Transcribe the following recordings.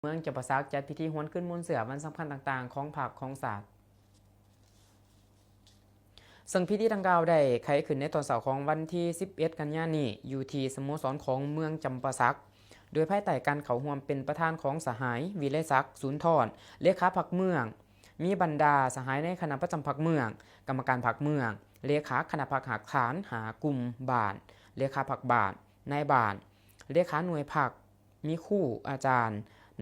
ເມືອງຈຳປາສັກ ຈັດພິທີຫວນຄືນມູນເຊື້ອວັນສຳຄັນຕ່າງໆຂອງພັກຂອງຊາດ. ເຊິ່ງພິທີດັ່ງກ່າວໄດ້ໄຂຂຶ້ນໃນຕອນເຊົ້າຂອງວັນທີສິບເອັດ ກັນຍານີ້ ຢູ່ທີ່ສະໂມສອນຂອງເມືອງຈຳປາສັກ ໂດຍພາຍໃຕ້ການເຂົ້າຮ່ວມເປັນປະທານຂອງສະຫາຍ ວິໄລສັກ ສູນທອນ ເລຂາພັກເມືອງ, ມີບັນດາສະຫາຍໃນຄະນະປະຈຳພັກເມືອງ, ກຳມະການພັກເມືອງ, ເລຂາຄະນະພັກຮາກຖານຫ້າກຸ່ມບ້ານ, ເລຂາພັກບ້ານ, ນາຍບ້ານ, ເລຂາໜ່ວຍພັກ, ມີຄູ, ອາຈານ,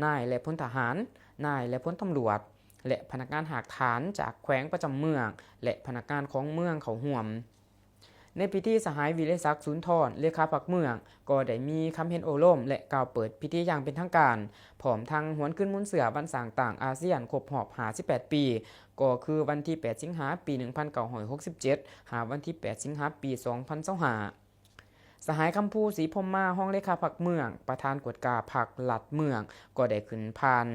ນາຍ ແລະ ພົນທະຫານ, ນາຍ ແລະ ພົນຕຳຫຼວດ ແລະ ພະນັກງານຮາກຖານຈາກແຂວງປະຈຳເມືອງ ແລະ ພະນັກງານຂອງເມືອງເຂົ້າຮ່ວມ. ໃນພິທີ ສະຫາຍ ວິໄລສັກ ສູນທອນ ເລຂາພັກເມືອງ ກໍໄດ້ມີຄຳເຫັນໂອ້ລົມ ແລະ ກ່າວເປີດພິທີຢ່າງເປັນທາງການ, ພ້ອມທັງຫວນຄືນມູນເຊື້ອວັນສ້າງຕັ້ງອາຊຽນຄົບຮອບຫ້າສິບແປດປີ, ກໍຄືວັນທີແປດ ສິງຫາ ປີໜຶ່ງພັນເກົ້າຮ້ອຍຫົກສິບເຈັດ ຫາວັນທີແປດ ສິງຫາ ປີສອງພັນຊາວຫ້າ. ສະຫາຍ ຄຳພູ ສີພົມມາ ຮອງເລຂາພັກເມືອງ, ປະທານກວດກາພັກລັດເມືອງ ກໍໄດ້ຂຶ້ນຜ່ານ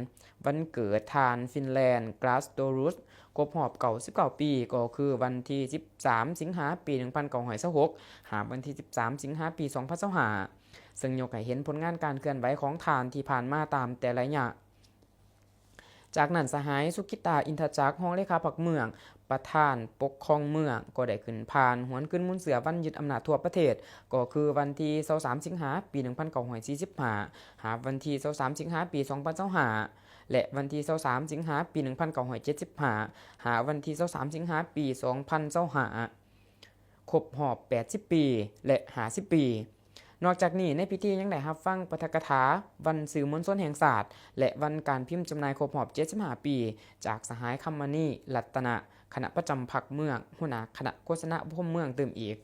ວັນເກີດທ່ານ ຟິນແລນ ກຣາສໂຕຣູສ ຄົບຮອບເກົ້າສິບເກົ້າປີ, ກໍຄືວັນທີສິບສາມ ສິງຫາ ປີໜຶ່ງພັນເກົ້າຮ້ອຍຊາວຫົກ ຫາວັນທີສິບສາມ ສິງຫາ ປີສອງພັນຊາວຫ້າ ເຊິ່ງຍົກໃຫ້ເຫັນຜົນງານການເຄື່ອນໄຫວຂອງທ່ານທີ່ຜ່ານມາຕາມແຕ່ລະໄລຍະ. ຈາກນັ້ນ ສະຫາຍ ສຸກິດຕາ ອິນທະຈັກ ຮອງເລຂາພັກເມືອງ, ປະທານປົກຄອງເມືອງ ກໍໄດ້ຂຶ້ນຜ່ານຫວນຄືນມູນເຊື້ອວັນຍຶດອຳນາດທົ່ວປະເທດ, ກໍຄືວັນທີຊາວສາມ ສິງຫາ ປີໜຶ່ງພັນເກົ້າຮ້ອຍສີ່ສິບຫ້າ ຫາວັນທີຊາວສາມ ສິງຫາ ປີສອງພັນຊາວຫ້າ ແລະ ວັນທີຊາວສາມ ສິງຫາ ປີໜຶ່ງພັນເກົ້າຮ້ອຍເຈັດສິບຫ້າ ຫາວັນທີຊາວສາມ ສິງຫາ ປີສອງພັນຊາວຫ້າ ຄົບຮອບແປດສິບປີ ແລະ ຫ້າສິບປີ. ນອກຈາກນີ້ ໃນພິທີຍັງໄດ້ຮັບຟັງປາຖະກະຖາວັນສື່ມວນຊົນແຫ່ງຊາດ ແລະ ວັນການພິມຈຳໜ່າຍຄົບຮອບເຈັດສິບຫ້າປີ ຈາກສະຫາຍ ຄຳມະນີ ລັດຕະນະ ຄະນະປະຈຳພັກເມືອງ, ຫົວໜ້າຄະນະໂຄສະນາອົບຮົມເມືອງຕື່ມອີກ.